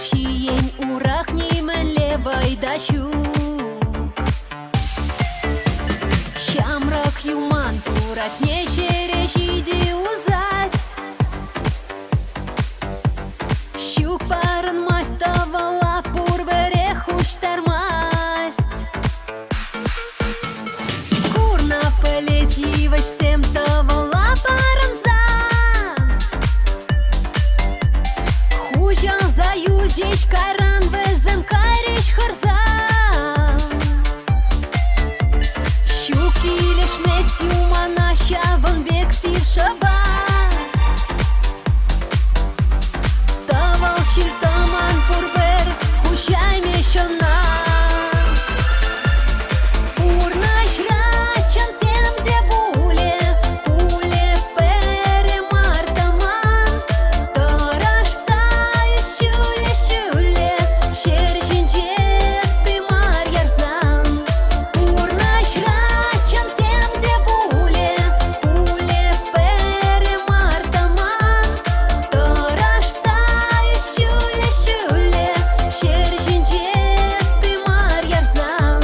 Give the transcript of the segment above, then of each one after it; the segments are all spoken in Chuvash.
Ҫийӗн урах нимӗнле вӑй та ҫук. Ҫамрӑк юман туратне ҫӗре ҫити усать. Ҫук парӑнмасть тӑвӑла пурпӗрех хуҫтармасть. Курнӑ пӗлет йывӑҫсем тӑвӑла парӑнсан. Хуҫалса юлчӗҫ кайран вӗсем кайрӗҫ хӑрса. Ҫук килӗшмест юмана ҫавӑн пек сив шӑпа. Тӑвӑл ҫил-тӑман пурпӗр хуҫаймӗҫ ӑна. Пурнӑҫра чӑн тем те пулӗ, пулӗ пӗрре мар тӑман. Тӑрӑшса ҫӳле-ҫӳле ҫӗр ҫинче тымар ярсан. Пурнӑҫра чӑн тем те пулӗ, пулӗ пӗрре мар тӑман. Тӑрӑшса ҫӳле-ҫӳле ҫӗр ҫинче тымар ярсан.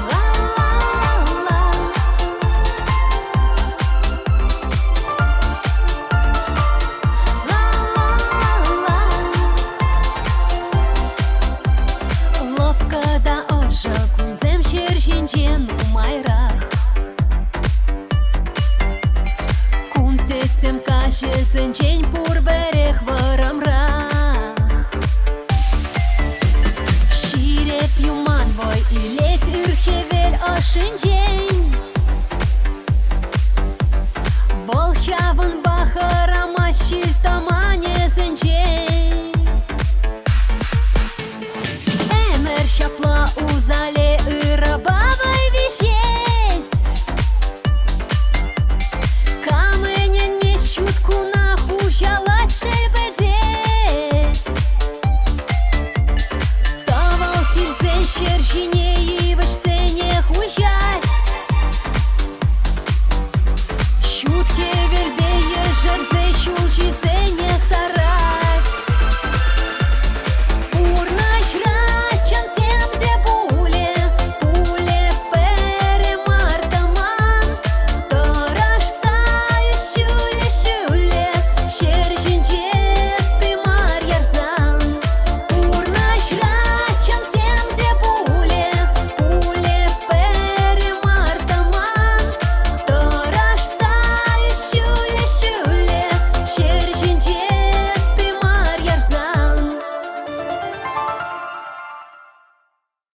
Ла-ла-ла-ла. Ла-ла-ла-ла. Лӑпкӑ та ӑшӑ кунсем ҫӗр ҫинче нумайрах. Кун тӗттӗм каҫӗсенчен пурпӗрех вӑрӑмрах. Ҫирӗп юман вӑй илет ир хӗвел ӑшӗнчен.